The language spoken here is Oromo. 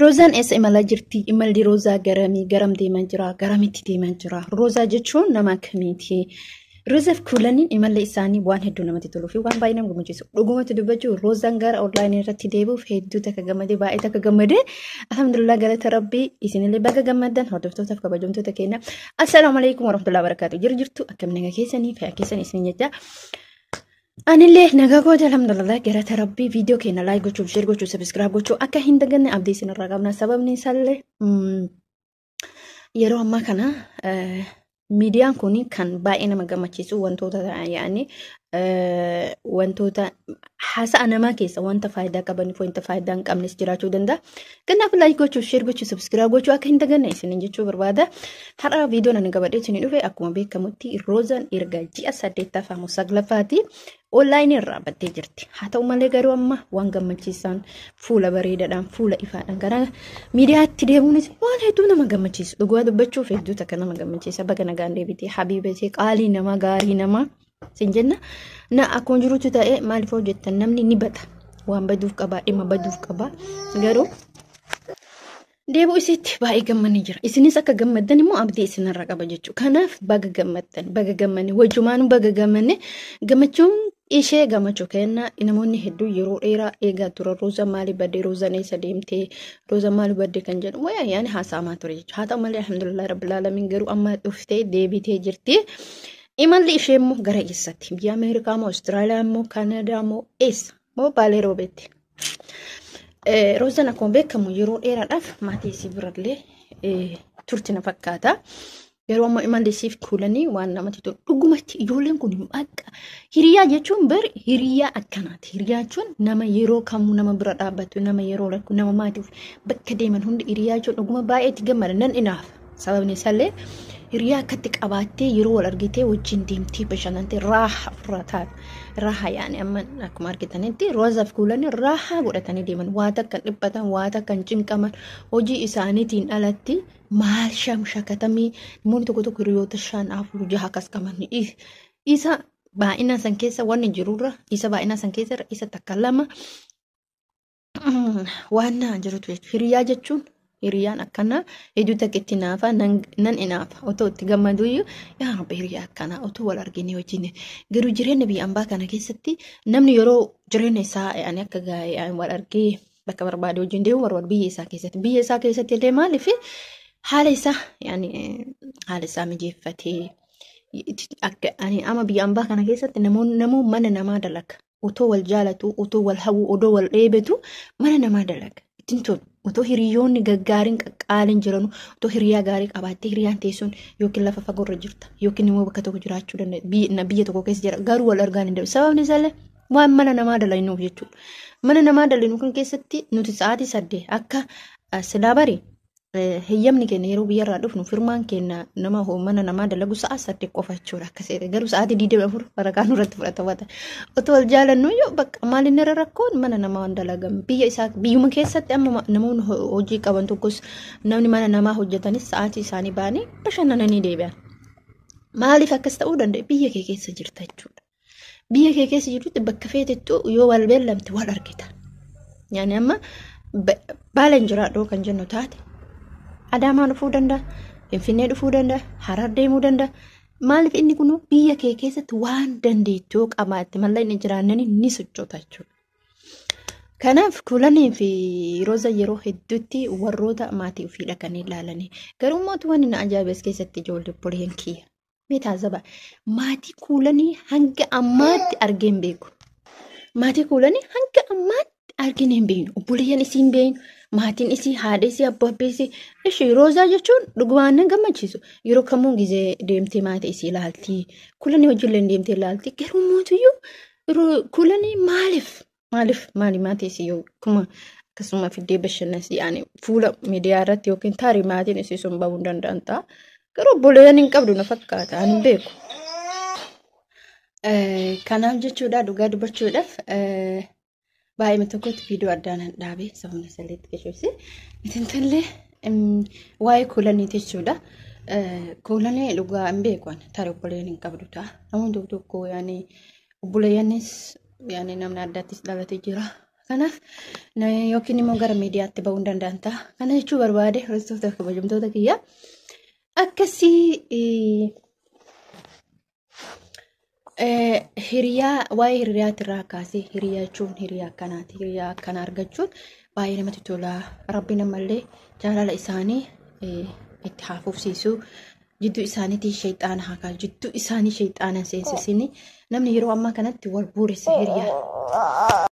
Roozaan eessa imalaa jirti? Imalli Roozaa garamii? Garam deemaa jira? Garamitti deemaa jira? Roozaa jechuun nama akkamiiti? Roozaaf Kuulaniin imalli isaanii waan hedduu namatti toluu fi waan baay'ee nama gammachiisu. Dhugumatti dubbachuu Roozaan gara onlaayinii irratti deebi'uuf hedduu takka gammadee, baay'ee takka gammadee, alhamdulillah, galata Rabbii. Isinillee baga gammaddan, hordoftootaaf kabajamtoota keenya. Assalaamu alaikum warahmatullahi wabarakatuh. Jiru jirtu, akkam nagaa keessanii, fayyaa keessanii isin jecha. Anillee nagaa kooti, alhamdulillah, galata Rabbii. Viidiyoo keenya like gochuuf, share gochuuf, subscribe gochuu akka hin daganne abdii isinirraa qabna. Sababni isaallee yeroo ammaa kana miidiyaan kun kan baay'ee nama gammachiisu wantoota ta'an, yaa'anii wantoota haasa'a namaa keessa wanta faayidaa qabaniif wanta faayidaa hin qabnes jiraachuu danda'a. Kanaaf like gochuu, share gochuu, subscribe gochuu akka hin daganne isiniin jechuu barbaada. Har'a viidiyoon ani qabadhee isinii dhufe, akkuma beekamutti Roozaan erga ji'a 8ffaa moo 9ffaati onlaayinii irraa baddee jirti. Haa ta'u malee garuu amma waan gammachiisaan fuula bareedaadhaan, fuula ifaadhaan gara miidiyaatti deemuunis waan hedduu nama gammachiisu. Dhugaa dubbachuuf hedduu takka nama gammachiisa. Baga nagaan deebitee, habiibatee, qaalii namaa, gaarii namaa sin jenna. Na akkuma jirutti ta'ee, maaliif hojjettan, namni ni bada. Waan baduuf qaba, dhimma baduuf qaba. Garuu deebi'u isitti baay'ee gammadee jira. Isinis akka gammaddan immoo abdii isinirra qaba jechuudha. Kanaaf baga gammaddan, baga gammanne, wajjumaanuu baga gammanne. Gammachuun ishee gammachuu kenna. Namoonni hedduu yeroo dheeraa eegaa turan, Roozaan maaliif baddee, Roozaan eessa deemtee, Roozaan maaliif baddee kan jedhu wayaa yaani haasa'amaa ture jechuudha. Haa ta'u malee alhamdulillah rabbil aalamiin, garuu amma dhuftee deebitee jirti. Imalli ishee immoo gara eessatti? Biyya Ameerikaa moo, Awustiraaliyaa moo, Kaanadaa moo, eessa? Moo Baalee Roobeetti? Roozaan akkuma beekamu yeroo dheeraadhaaf maatii isii birallee turti na fakkaata. Yeroo ammoo imalli isiif Kuulanii waan namatti tolu. Dhugumatti ijoolleen kun bakka hiriyaa jechuun bar hiriyaa akkanaati. Hiriyaa jechuun nama yeroo kamuu nama bira dhaabbatu, nama yeroo rakku, nama maatiif bakka deeman hundi. Hiriyaa jechuun dhuguma baay'ee itti gammada, nan inaafa. Sababni isaallee hiriyaa akkatti qabaattee yeroo wal argitee wajjin deemtee bashannantee raaha ofirraa taatu. Raaha yaani amma akkuma argitanitti Roozaaf Kuulanii raahaa godhatanii deeman. Waa takka hin dhiphatan, waa takka hin cinqaman. Hojii isaaniitiin alatti maal shamshakatamii namoonni tokko tokko hiriyoota shan, afur, jaha akkas qaban. Isa baay'ina san keessa wanni jirurra, isa baay'ina san keessa isa takka lama waan jirutu jechuudha. Hiriyaa jechuun hiriyaan akkanaa hedduu takka itti naafa, nan inaafa. Otoo itti gammaduyyuu, yaa Rabbi, hiriyaa akkanaa otoo wal argine wajjin. Garuu jireenya biyya ambaa kana keessatti namni yeroo jireenya isaa ani akka gaa'ee wal argee bakka barbaade wajjin deemuu barbaadu biyya isaa keessatti. Biyya isaa keessatti illee maaliif haala isaa yaani haala isaa mijeeffatee akka ani amma biyya ambaa kana keessatti namoonni namuu mana namaa dalaga. Otoo wal jaalatu, otoo wal hawwu, otoo wal dheebetu mana namaa dalaga. Ittiin tolu. Otoo hiriyoonni gaggaariin qaqqaaliin jiranu, otoo hiriyaa gaarii qabaattee, hiriyaan teessuun yookiin lafa fagoorra jirta yookiin immoo bakka tokko jiraachuu danda'a, biyya tokko keessa jira, garuu wal argaa hin danda'u. Sababni isaallee waan mana namaa dalagnuuf jechuudha. Mana namaa dalagnu kan keessatti nuti sa'aatii 8 akka silaa bari heeyyamni keenya yeroo biyyarraa dhufnu, firmaan keenya nama mana namaa dalagu sa'a 8 qofa jechuudha akka seete, garuu sa'aatii 24 waraqaa nurratti fudhatama. Otoo wal jaalannu yoo bakka maaliin irra rakkoon mana namaa waan dalagan biyya isaa biyyuma keessatti amma namoonni hojii qaban tokkos, namni mana namaa hojjetanis sa'aatii isaanii ba'anii bashannananii deebi'an. Maaliif akkas ta'uu danda'e? Biyya kee keessa jirta jechuudha. Biyya kee keessa jirtutti bakka feetettu yoo wal beellamte wal argita. Yaani amma baala hin jiraadhu kan jennu taate, Adaamaa dhufuu danda'a, Finfinnee dhufuu danda'a, Harar deemuu danda'a. Maaliif inni kun biyya kee keessatti waan dandeettu yoo qabaatte mallaqni jiraannani ni sochoota jechuudha. Kanaaf Kuulanii fi Rooza yeroo hedduutti warroota maatii ofii dhaqanii ilaalanii, garuu mootu wanni na ajaa'ibe as keessatti ijoollee obboleen kiyya. Mee taazaba, maatii Kuulanii hanga ammaatti argee hin beeku. Maatii Kuulanii hanga ammaatti argine hin beeknu. Obboleeyyan isii hin beeknu. Maatiin isii, haadha isii, abbaa isii. Ishii Roozaa jechuun dhugumaan nan gammachiisu. Yeroo kamuu gizee deemtee maatii isii ilaalti. Kuulanii hojiillee deemtee ilaalti. Garuu mootuyyuu Kuulanii maaliif maali maatii isii yoo akkuma akkasuma fiddee bashannansi yaani fuula miidiyaa irratti yookiin taarii maatiin isii sun bahuu hin danda'an ta'a. Garuu obboleeyyan hin qabdu na fakkaata, ani hin beeku. Kanaaf jechuudha, dhugaa dubbachuudhaaf baay'ee tokkotti viidiyoo addaan hin dhaabe, sababni isaallee xiqqeessuusi. Itintallee waa'ee Kuulaniiti jechuudha. Kuulanii dhugaa hin beeku ani, tarii obboleeyyan hin qabdu ta'a. Namoonni tokko tokko yaani obboleeyyanis yaani namni addaattis dhalatee jira. Kanaaf yookiin immoo gara miidiyaatti ba'uu hin danda'an ta'a. Kana jechuu barbaade hordoftoota kabajamtoota kiyya. Akkasii hiriyaa waa'ee hiriyaatirraa kaasee hiriyaa jechuun hiriyaa akkanaati. Hiriyaa akkana argachuun baay'ee namatti tola. Rabbiin ammallee jaalala isaanii itti haa fufsiisu. Jidduu isaaniitii sheexaana haa kaasu. Jidduu isaanii sheexaana seensisini. Namni yeroo ammaa kanatti wal buuressa hiriyaa.